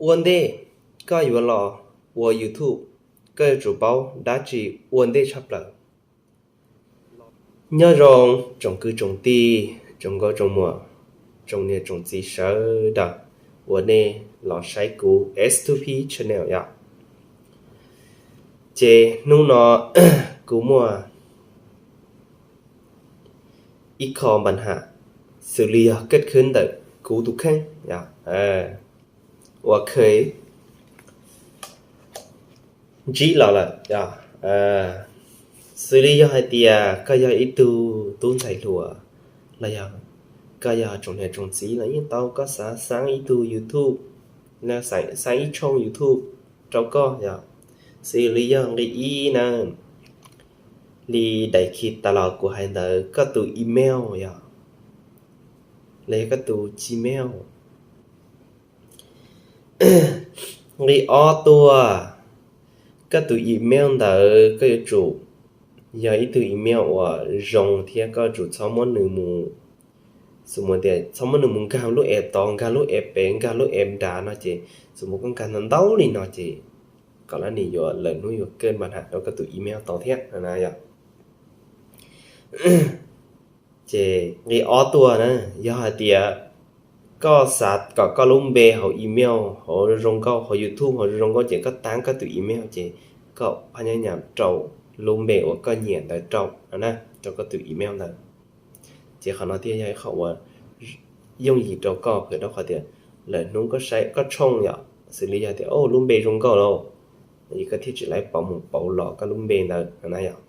Ua ntej koj yuav los ua YouTube, koj yuav tsum paub dab tsi ua ntej tshaj plaws? Nyob zoo tsoom kwv tsoom tij, tsoom nkauj tsoom muam, tsoom niam tsoom txiv sawv daws uas nej los saib kuv S two P Channel yom. Ces hnub no kuv muaj ib qho npa ham xws li yog kaj khwb ntawm kuv tus kheej uas kheev ntsib los lawm. Xws li yog hais tias koj yog ib tug tub ntxhais hluas los yog koj yog tsoom niam tsoom txiv los yeej tau, koj xav xaab ib tug YouTube, xaab ib tshooj YouTube rau koj yom. Xws li yog nqi ib na, li daim khi tas los kuv hais ntawd, koj tus email yom, los yog koj tus Gmail. Nqi ob tuaj, koj tus email ntawd koj yuav tsum yog ib tug email uas zoo thiab koj yuav tsum txhob muab nws mus, xws li tias txhob muab nws mus nkag lub app tod, nkag lub app pem, nkag lub app nrad no ces xws li koj nkag ntau ntau li no ces kom lawv nim yuav, lawv hnub yuav kaj npa ham rau koj tus email tau thiab no na yom. Ces nqi ob tuaj na, yog hais tias koj xav kom koj lub npe hauv email hauv zoo nkauj, hauv YouTube hauv zoo nkauj ces koj tab koj tus email ces koj phab nyab nyas rau lub npe uas koj nyiam ntawd rau no na, rau koj tus email ntawd. Ces qhov no thiaj yog ib qho uas yooj yim rau koj, vim rau qhov tias lawv hnub koj saib koj tshooj yom, xws li yog tias lub npe zoo nkauj lauj, es koj thiaj tsis laib pauv mus pauv los koj lub npe ntawd no na yom.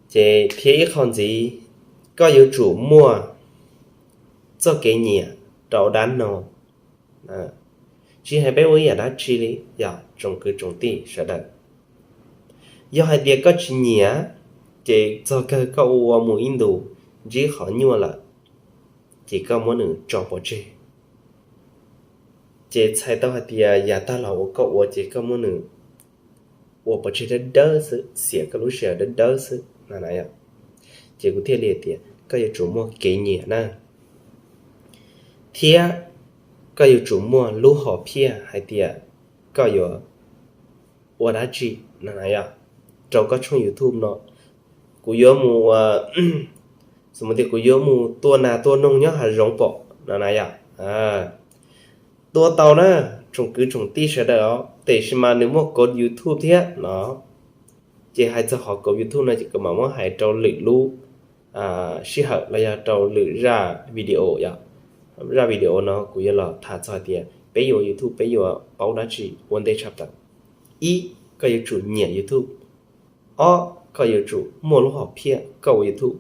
Ces thiab ib qho ntxiv, koj yuav tsum muaj txoj kev nyiam rau dab no. Tsis hais peb ua ib yam dab tsi li yom tsoom kwv tsoom tij sawv daws. Yog hais tias koj tsis nyiam, ces txog kawg koj ua mus ib ntus ntsib qhov nyuaj lawm, ces koj muab nws tso pov tseg. Ces txhais tau hais tias yav tag los uas koj ua ces koj muab nws ua pov tseg dawb dawb xwb, xiam koj lub sij hawm dawb dawb xwb no na yom. Ces kuv thiaj li tias koj yuav tsum muaj kev nyiam na, thiab koj yuav tsum muaj lub hom phiaj hais tias koj yuav ua dab tsi no na yom, rau koj tshooj YouTube no. Kuv yuav mus, xws li tias kuv yuav mus tua nas tua noog nyob hav zoov pom no na yom. Tua tau na, tsoom kwv tsoom tij sawv daws os, tiam sis mas nws muaj kauv YouTube thiab no. Ces hais txog qhov kauv YouTube no ces kuv mam muab hais rau lwm lub sij hawm los yog rau lwm zaj video yom. Zaj video no kuv yuav los tham txog hais tias peb yuav ua YouTube peb yuav paub dab tsi ua ntej tshaj plaws. Ib, koj yuav tsum nyiam YouTube. Ob, koj yuav tsum muaj lub hom phiaj koj ua YouTube.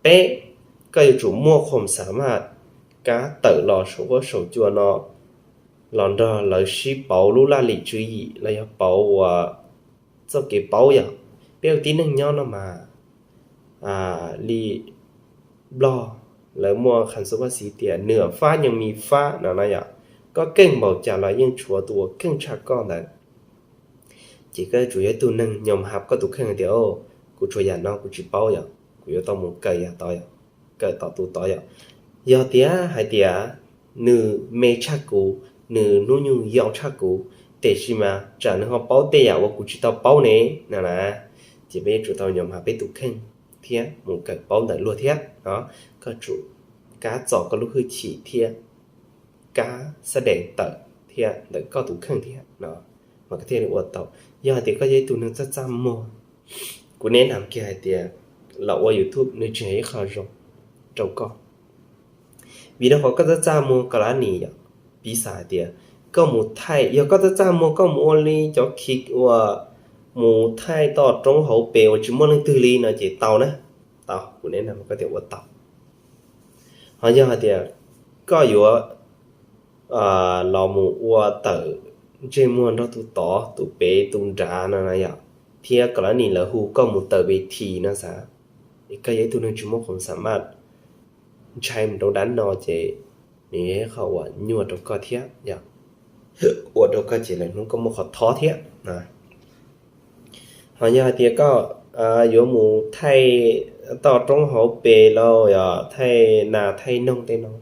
Peb, koj yuav tsum muaj khoom xam maj kab tawm los saum huab saum cua no los nrog lawv sib pauv lub laj lim tswv yim los yog pauv uas txoj kev paub yom. Peb ua tib neeg nyob no mas li Nplog lawv muaj qhas xub paj xiv tias nws fab nyeej mi fab no na yom. Koj keej npaum cas los yeej tshuav tus uas keej tshaj koj ntawd. Ces koj yuav tsum yog ib tug neeg nyob hab koj tus kheej hais tias, kuv tshuav yam no kuv tsis paub yom, kuv yuav tau mus kawm yam tod yom, kawm tom tus tod yom. Yog tias hais tias nws me tshaj kuv, nws hnub nyoog yau tshaj kuv, tiam sis mas tsam nws ho paub tej yam uas kuv tsis tau paub ne no na. Ces peb yuav tsum tau nyob hab peb tus kheej thiab mus kawm paub ntawm luag thiab no. Koj tsum kab txo koj lub hwj chim thiab kab xab dees tawm thiab ntawm koj tus kheej thiab no, mas koj thiaj li ua tau. Yog hais tias koj yog ib tug neeg txaj txaj muag, kuv neb nam kiag hais tias los ua YouTube nws tsis yog ib qho zoo rau koj. Vim rau qhov koj txaj txaj muag koj lab nim yom, piv xam hais tias koj mus thaij, yog koj txaj txaj muag koj mus ua li cov khiv uas mus thaij toj roob hauv pes uas tsis muaj leej twg li no ces tau na, tau, kuv neb nam koj tias ua tau. Ho yog hais tias koj yuav los mus ua tawm ntsej muag nrog tus tod tus pem tus nrad no na yom, thiab koj lab nim lawv hu koj mus tawm ve thi no xav, koj yog ib tug neeg tsis muaj khoom xam maj ntshai mus rau dab no ces nws yog ib qho uas nyuaj rau koj thiab yom, ua rau koj ces lawv hnub koj muaj qhov thob thiab. Ho yog hais tias koj yuav mus thaij toj roob hauv pes los yog thaij nas thaij noog tej no,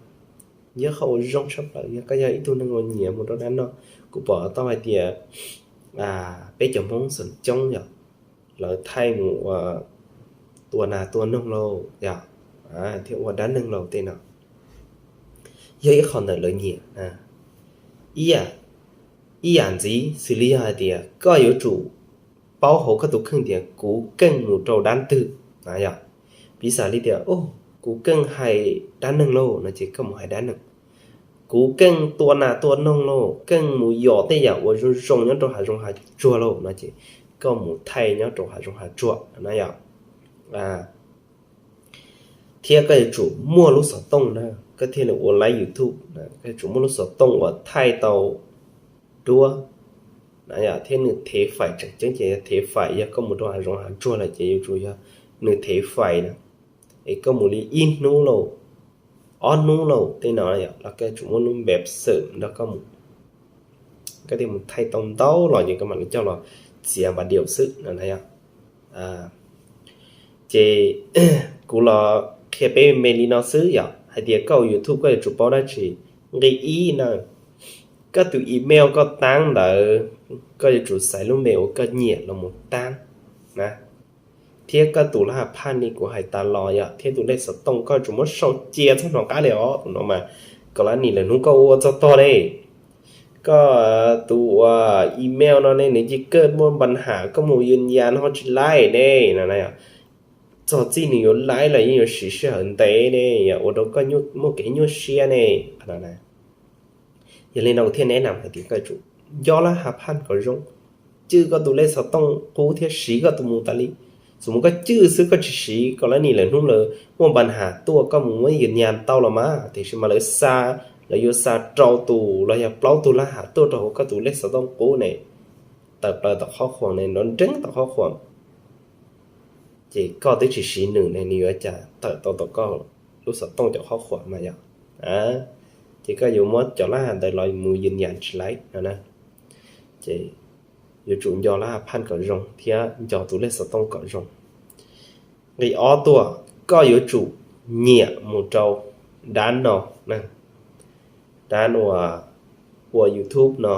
Yog qhov uas zoo tshaj plaws yog koj yog ib tug neeg uas nyiam mus rau dab no. Kuv pom tau hais tias peb cov Hmoob xeem coob yom, lawv thaij mus ua tua nas tua noog lauj yom, thiab ua dab neeg lauj tej no, yog ib qho ntawm lawv nyiam. Ib yam ntxiv xws li yog hais tias koj yuav tsum paub hauv koj tus kheej tias kuv keej mus rau dab twg na yom. Piv xam li tias kuv keej hais dab neeg lauj no ces koj mus hais dab neeg. Kuv keej tua nas tua noog lauj, keej mus yos tej yam uas zoo zoo nyob rau hav zoov hav tsuag lauj no ces koj mus thaij nyob rau hav zoov hav tsuag na yom. Thiab koj yuav tsum muaj lub xov tooj na, koj thiaj li ua live YouTube, koj yuav tsum muaj lub xov tooj uas thaij tau duab na yom, thiab nws thev fais tseem ceeb ces yog thev fais, yog koj mus rau hav zoov hav tsuag lawm ces yuav tsum yog nws thev fais na. Es koj mus li ib hnub lauj, ob hnub lauj tej no yom, los koj yuav tsum muaj lub npe xwm nrog koj mus. Koj thiaj mus thaij tau ntau los ces koj mam li coj los txiav npas diaum xwb no na yom. Ces kuv los qhia peb me me li no xwb yom, hais tias koj ua YouTube koj yuav tsum paub dab tsi. Nqe ib na, koj tus email koj tab ntawd koj yuav tsum xaiv lub npe uas koj nyiam los mus tab na. Thiab koj tus lab ha phaj li kuv hais tas los yom, thiab tus lej xov tooj koj yuav tsum muab sau cia txhob hnov qab li os. Tus no mas kom lab nim lwm hnub koj ua txog tog ne, koj tus ua email no ne nws cia li muaj npa ham, koj mus yws yas ho tsis laib ne no. Txog txij nws yuav laib los yeej yuav siv sij hawm ntev ne, yog ua rau koj muaj kev nyuaj siab ne. Yog li no kuv thiaj neb na hais tias koj yuav tsum nco lab ha phaj kom zoo, cwj koj tus lej xov tooj qub thiab siv koj tus mus tas li. Xws mus koj cwj xwb koj tsis siv, kom lab nim lwm hnub lawv muaj npa ham tuaj koj mus muab yws yas tau los mas, tiam sis mas lawv xa, lawv yuav xa rau tus los yog plaub tug lab ha tuaj rau hauv koj tus lej xov tooj qub ne, tawm plaws tom qhov khuam ne, nrov nreeb tom qhov khuam, ces koj twb tsis siv nws ne, nws yuav cas tawm tau tom koj lub xov tooj cov qhov khuam mas yom. Ces koj yuav muab cov lab ha ntawd los mus yws yas tsis laib no na. Ces yuav tsum nco lab ha phaj kom zoo thiab nco tus lej xov tooj kom zoo. Nqe ob tuaj, koj yuav tsum nyiam mus rau dab no, dab uas ua YouTube no,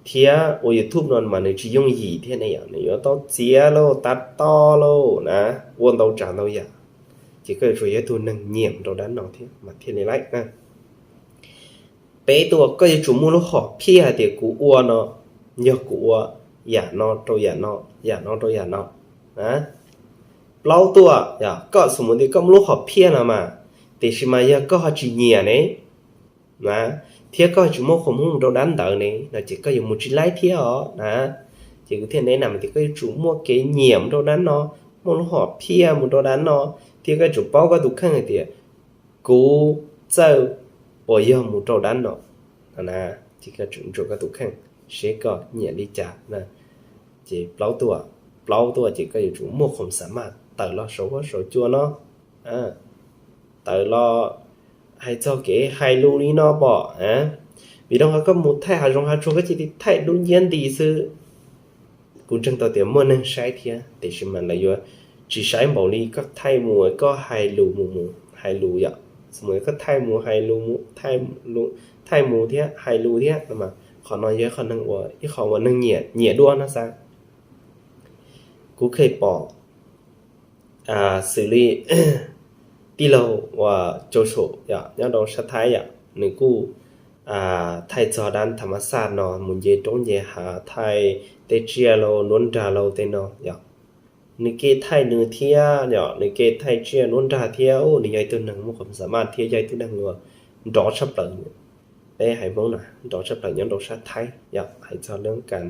thiab ua YouTube no mas nws tsis yooj yim thiab ne yom, nws yuav tau txiav lauj, tab tom lauj na, ua ntau tsav ntau yam. Ces koj yuav tsum yog ib tug neeg nyiam mus rau dab no thiab mas thiaj li laib na. Peb tuaj, koj yuav tsum muaj lub hom phiaj hais tias kuv ua no yog kuv ua yam no rau yam no, yam no rau yam no. Plaub tuaj, koj xws mus tias koj muaj lub hom phiaj no mas, tiam sis mas yog koj ho tsis nyiam ne, thiab koj tsis muaj qhov muag mus rau dab ntawd ne no ces koj yuav mus tsis laib thiab os na. Ces kuv thiaj neb na mas tias koj yuav tsum muaj kev nyiam mus rau dab no, muaj lub hom phiaj mus rau dab no, thiab koj yuav tsum paub koj tus kheej hais tias kuv txawj uas yog mus rau dab no. Ces koj tsum ntsuas koj tus kheej seb koj nyiam li cas na. Ces plaub tuaj, plaub tuaj ces koj yuav tsum muaj qhov xam maj tawm los saum huab saum cua no, tawm los hais txog kev hais lus li no pom. Vim rau qhov koj mus thaij hav zoov hav tsuag koj cia li thaij dub nciab nti xwb. Kuv ntseeg tau tias muaj neeg saib thiab, tiam sis mas lawv yuav tsis saib npaum li koj thaij mus koj hais lus mus mus hais lus yom. Xws mus koj thaij mus hais lus, thaij mus thiab hais lus thiab no mas qhov no yog qhov neeg ua ib qho uas neeg nyiam nyiam dua no xav. Kuv kheev pom xws li tij laug uas Cau Saum yom, nyob rau sab Thaib yom, nws kuj thaij txog dab tham mas xaj no mus nce roob nce hav, thaij tej tsiaj lauj, nruab nrag lauj tej no yom. Nws ke thaij nws thiab yom, nws ke thaij tsiaj nruab nrag thiab. Nws yog ib tug neeg muaj qhov xam maj thiab yog ib tug neeg uas nrov tshaj plaws. Peb haiv Hmoob na nrov tshaj plaws nyob rau sab Thaib yom, hais txog leej kas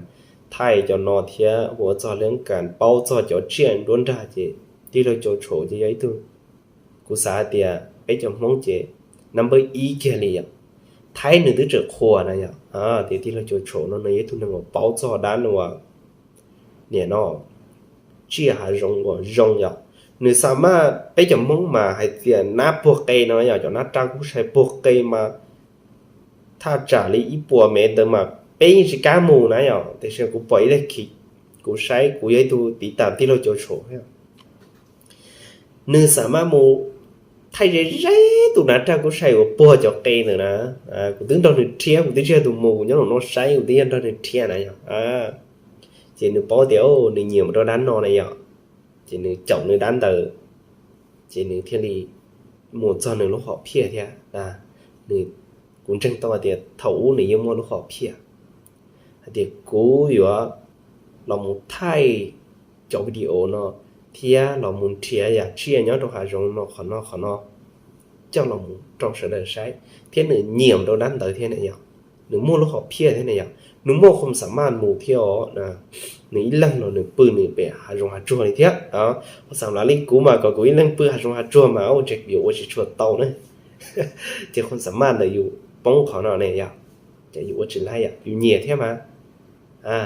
thaij cov no thiab ua txog leej kas paub txog cov tsiaj nruab nrag ces tij laug Cau Saum ces yog ib tug, kuv xav hais tias peb cov Hmoob ces number ib kiag li yom. Thaib nws twb tseem qhuas na yom, tias tij laug Cau Saum no nws yog ib tug neeg uas paub txog dab uas niam no tsiaj hav zoov uas zoo yom. Nws xam maj, peb cov Hmoob mas hais tias nab puag qe no yom, cov nab rab kub sai puag qe mas thaj tsam li ib puas mev ntawd mas peb yeej tsis kam mus na yom. Tiam sis kuv pom ib daim khiv, kuv saib kuv yog ib tug tiv tam tij laug Cau Saum, nws xam maj mus thaij ze ze tus nav raj kub sai uas puag cov qe ntawm na. Kuv twb nrog nws rhiab, kuv twb tsis yog tus mus, kuv nyob los no saib, kuv twb yog nrog nws rhiab na yog. Ces nws paub tias nws nyiam mus rau dab no na yog, ces nws caum nws dab ntawd, ces nws thiaj li mus txog nws lub hom phiaj thiab. Nws, kuv ntseeg tau hais tias thaum ub nws yeej muaj lub hom phiaj hais tias kuv yuav los mus thaij cov video no thiab los mus nrhiav yam tsiaj nyob rau hav zoov no qhov no qhov no coj los mus rau sawv daws saib, thiab nws nyiam rau dab ntawd thiab ne yog. Nws muaj lub hom phiaj thiab ne yog, nws muaj qhov xam maj mus thiab os. Nws ib leeg los nws pw nws pem hav zoov hav tsuag li thiab. Qhov xam lav li kuv mas kom kuv ib leeg pw hav zoov hav tsuag mas ua tsev yuav ua tsis tshua tau na. Ces qhov xam maj ntawd yus poob qhov no ne yog, ces yus ua tsis laib yom, yus nyiam thiab mas,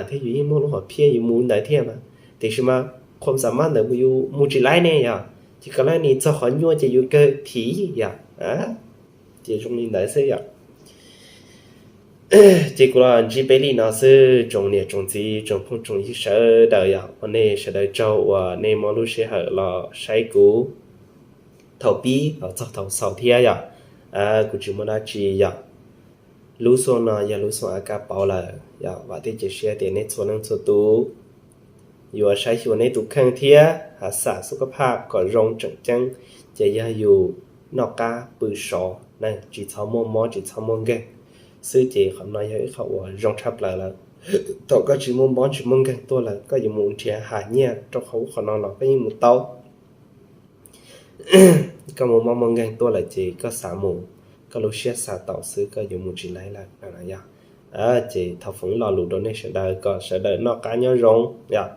thiab yus yeej muaj lub hom phiaj yus mus ntawd thiab mas, tiam sis mas qhov xam maj ntawd yus mus tsis laib ne yog, ces kom laib nis txog qhov nyuaj ces yus kawg thiv yom. Ces zoo li ntawd xwb yom. Ces kuv los ntsib peb li no xwb tsoom niam tsoom txiv tsoom phooj tsoom ywg sawv daws yom, ua nej sawv daws tsaug uas nej muab lub sij hawm los saib kuv thaum pib los txog thaum xaus thiab yom. Kuv tsis muaj dab tsi yom. Lub xyoo no yog lub xyoo a kaj pauv lawm yom, vam thiab cia siab tias nej txhua leej txhua tus yuav saib xyuas nej tus kheej thiab has xam xub kab phaj kom zoo tseem ceeb, ces yog yus noj qab pw sov na, tsis txhob muaj mob tsis txhob muaj nkeeg xwb, ces qhov no yog ib qho uas zoo tshaj plaws lawm. Thaum koj tsis muaj mob tsis muaj nkeeg tuaj lawm koj yuav mus nrhiav hais nyiaj rau qhov ub qhov no los koj yeej mus tau. Koj muaj mob muaj nkeeg tuaj lawm ces koj xav mus, koj lub siab xav tau xwb koj yuav mus tsis laib lawm no yog. Ces thov foom lo lus rau nej sawv daws kom sawv daws noj qab nyob zoo yom.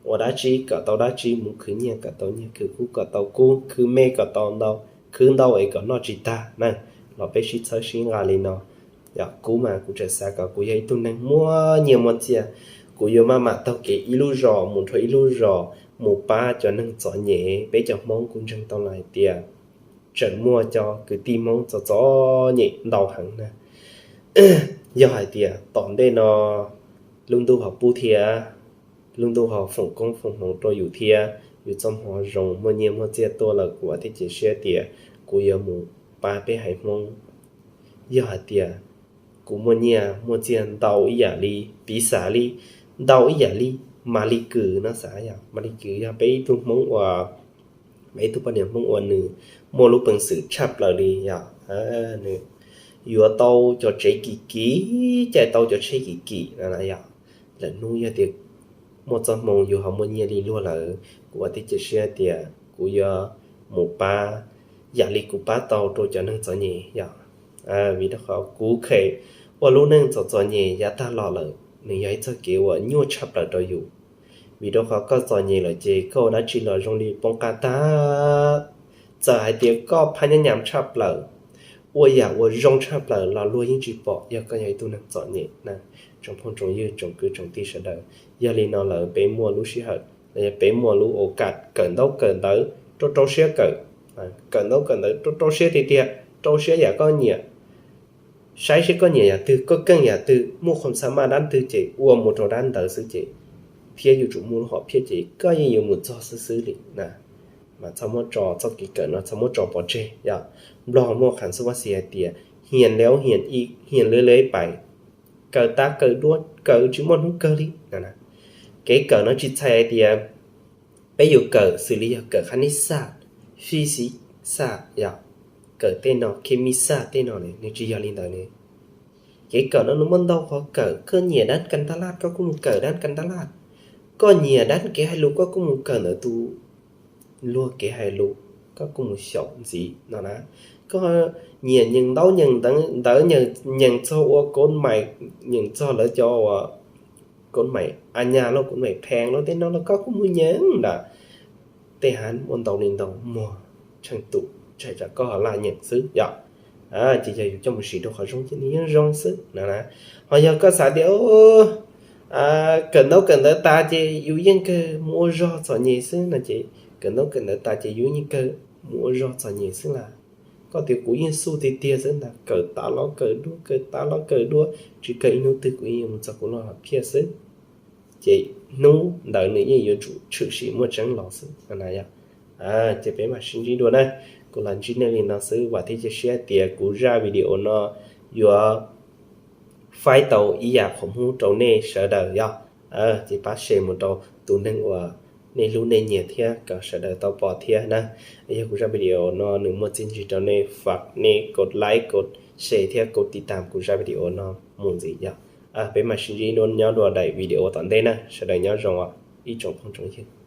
Ua dab tsi kom tau dab tsi, mus khwv nyiaj kom tau nyiaj, khwv kub kom tau kub, khwv me kom tau ntau, khwv ntau es kom noj tsis tag na. Los peb sib txhawb sib nqa li no. Yog kuv mas kuv tseem xav kom kuv yog ib tug neeg muaj nyiaj muaj txiaj, kuv yuav maj mam taug kev ib lub zos mus rau ib lub zos mus pab cov neeg txom nyem. Peb cov Hmoob kuv ntseeg tau los hais tias tseem muaj cov kwv tij Hmoob txom txom nyem ntau heev na. Yog hais tias tom ntej no lub ntuj ho pub thiab, lub ntuj ho foom koob foom hmoov rau yus thiab yus txoj hmoo zoo muaj nyiaj muaj txiaj tuaj lawm, kuv vam thiab cia siab tias kuv yuav mus pab peb haiv Hmoob. Yog hais tias kuv muaj nyiaj muaj txiaj ntau ib yam li piv xam li, ntau ib yam li Mas Lis Kws no xav yog, Mas Lis Kws yog peb ib tug Hmoob uas, peb ib tug poj niam Hmoob uas nws muaj lub peev xwm tshaj plaws li yog, nws yuav tau cov tsev kim kim, caij tau cov tsheb kim kim no yog. Lwm hnub yog tias muaj txoj hmoo yus ho muaj nyiaj li luag lawm, kuv vam thiab cia siab tias kuv yuav mus pab yam li kuv pab tau rau cov neeg txom nyem yog. Vim rau qhov kuv kheev ua lub neej txom txom nyem yav tag los lawm, nws yog ib txoj kev uas nyuaj tshaj plaws rau yus. Vim rau qhov koj txom nyem lawm ces koj ua dab tsi los zoo li poob qab tag. Txawm hais tias koj phaj nyab nyam tshaj plaws, ua yam uas zoo tshaj plaws los luag yeej tsis pom yog koj yog ib tug neeg txom nyem na. Tsoom phooj tsoom ywg tsoom kwv tsoom tij sawv daws, yog li no lawm peb muaj lub sij hawm los yog peb muaj lub au kam kawm ntaub kawm ntawv rau rau siab kawm, kawm ntaub kawm ntawv rau rau siab tiag tiag, rau siab yam koj nyiam, saib seb koj nyiam yam twg, koj keej yam twg, muaj qhov xav mas dab twg ces ua mus rau dab ntawd xwb ces, thiab yuav tsum muaj lub hom phiaj ces koj yeej yuav mus txog xwb xwb li na. Mas txhob muab tso txoj kev kawm no txhob muab tso pov tseg yog. Nplog muaj qhov xub pab xis hais tias hiền lêu hiền y, hiền lưới lưới bảy, kawm tav kawm duab kawm tsis muaj hnub kawg li. Kev kawm no tsis txhais hais tias peb yuav kawm xws li yog kawm khab nib xaj, fis xis xaj yog, kawm tej no khe mis xaj tej no ne, nws tsis yog li ntawd ne. Kev kawm no nws muaj ntau qhov kawm, koj nyiam dab kas tab laj koj kuj mus kawm dab kas tab laj, koj nyiam dab kev hais lus koj kuj mus kawm ntawm tus luag kev hais lus, koj kuj mus xyaum ntxiv no na. Koj nyiam nyeem ntaub nyeem ntawv, nyeem txog ua kod mais, nyeem txog lawv cov ua kod mais a nyas los kod mais phees los tej no los koj kuj mus nyeem ntawm tej hav muaj ntau li ntau muag tsheej tus, tshais tsam koj ho laj nyeem xwb yom. Ces yog yus coj mus siv rau qhov zoo ces nws yeej zoo xwb na. Ho yog koj xav tias kawm ntaub kawm ntawv tas ces yus yeej kawg mus ua zog txom nyem xwb no ces kawm ntaub kawm ntawv tas ces yus yeej kawg mus ua zog txom nyem xwb las. Koj tias kuv yeej xub tiag tiag xwb ntag, kawm tav los kawm duab, kawm tav los kawm duab, tsis kawg ib hnub twg kuv yeej mus txog kuv lub hom phiaj xwb. Ces hnub ntawd nws yeej yuav tsum tshwm sim muaj tseeb los xwb na yom. Ces peb mam sib ntsib dua na. Kuv los ntsib nej li no xwb, vam thiab cia siab tias kuv zaj video no yuav faib tau ib yam qhov muag rau nej sawv daws yog. Ces pab share mus rau tus neeg uas nej hlub nej nyiam thiab kom sawv daws tau pom thiab na. Yog kuv zaj video no nws muaj txiaj ntsig rau nej, vam nej kov like, kov share thiab kov tiv tam kuv zaj video no mus ntxiv yog. Peb mam sib ntsib nyob dua daim video tom ntej na, sawv daws nyob zoo os ib tsoom phooj tsoom ywg.